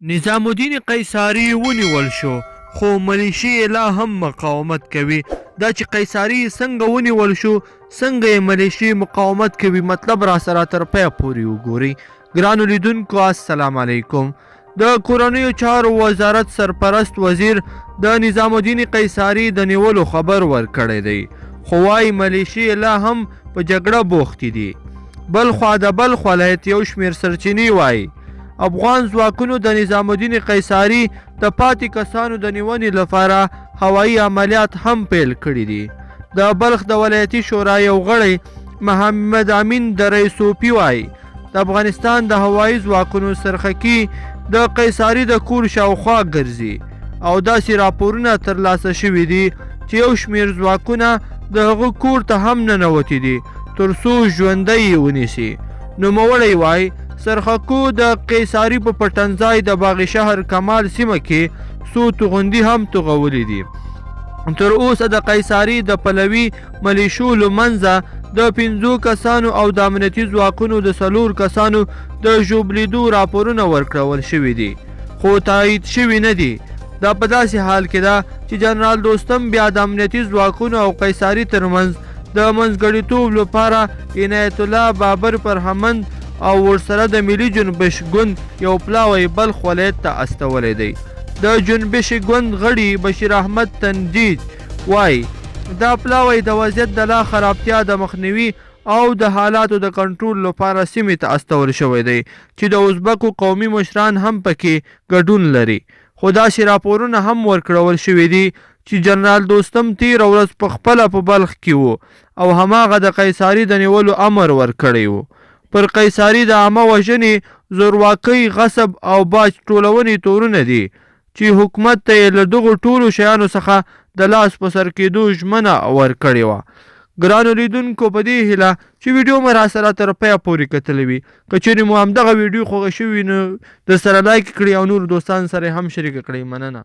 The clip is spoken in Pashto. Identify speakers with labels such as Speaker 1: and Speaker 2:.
Speaker 1: نظام الدین قیصاري ونیول شو، خو ملیشې یې لا هم مقاومت کوي. دا چې قیصاري څنګه ونیول شو، څنګه یې ملیشې مقاومت کوي، مطلب راسره تر پایه پورې وګورئ. ګرانو لیدونکو السلام علیکم. د کورنیو چارو وزارت سرپرست وزیر د نظام الدین قیصاري د نیولو خبر ورکړی دی، خو وايي ملیشې لا هم په جګړه بوختې دي. بلخوا د بلخ ولایت یو شمېر سرچینې وايي افغان ځواکونو د نظام الدین قیصاري د پاتې کسانو د نیونې لپاره هوایي عملیات هم پیل کړي دي. د بلخ د ولایتي شورا یو غړی محمد امین درې صوفي وايي د افغانستان د هوایي ځواکونو څرخکي د قیصاري د کور شاوخوا ګرځي او داسې راپورونه ترلاسه شوي دي چې یو شمېر ځواکونه د هغه کور ته هم ننوتي دي تر څو ژوندی یې ونیسي. نوموړی وايي څرخکو د قیصاري په پټنځای د باغ شهر کمال سیمه کې څو توغندي هم توغولي دي. تر اوسه د قیصاري د پلوي ملیشو له منځه د 5 کسانو او د امنیتي ځواکونو د 4 کسانو د ژوبلېدو راپورونه ورکړول شوي دي، خو تایید شوي نه دي. دا په داسې حال کې ده چې جنرال دوستم بیا د امنیتي ځواکونو او قیصاري ترمنځ د منځګړیتوب لپاره عنایت الله بابر فرهمند او ورسره د ملي جنبش ګوند یو پلاوی بلخ ولایت ته استولی دی. د جنبش ګوند غړي بشیر احمد تنجید وايي دا پلاوی د وضعیت د لا خرابتیا د مخنیوي او د حالاتو د کنټرول لپاره سیمې ته استول شوی دی چې د ازبکو قومي مشران هم پکې ګډون لري. خو داسې راپورونه هم ورکړول شوي دي چې جنرال دوستم تېره ورځ په خپله په بلخ کې و او هماغه د قیصاري د نیولو امر ورکړی و. پر قیصاري د عامه وژنې، زورواکۍ، غصب او باج ټولونې تورونه دي چې حکومت ته یې له دغو ټولو شیانو څخه د لاس په سر کېدو ژمنه ورکړې وه. ګرانو لیدونکو په دې هیله چې ویډیو مو راسره تر پایه پورې کتلې وي. که چېرې مو همدغه ویډیو خوښه شوې وي نو درسره لایک کړئ او نورو دوستانو سره یې هم شریکه کړئ. مننه.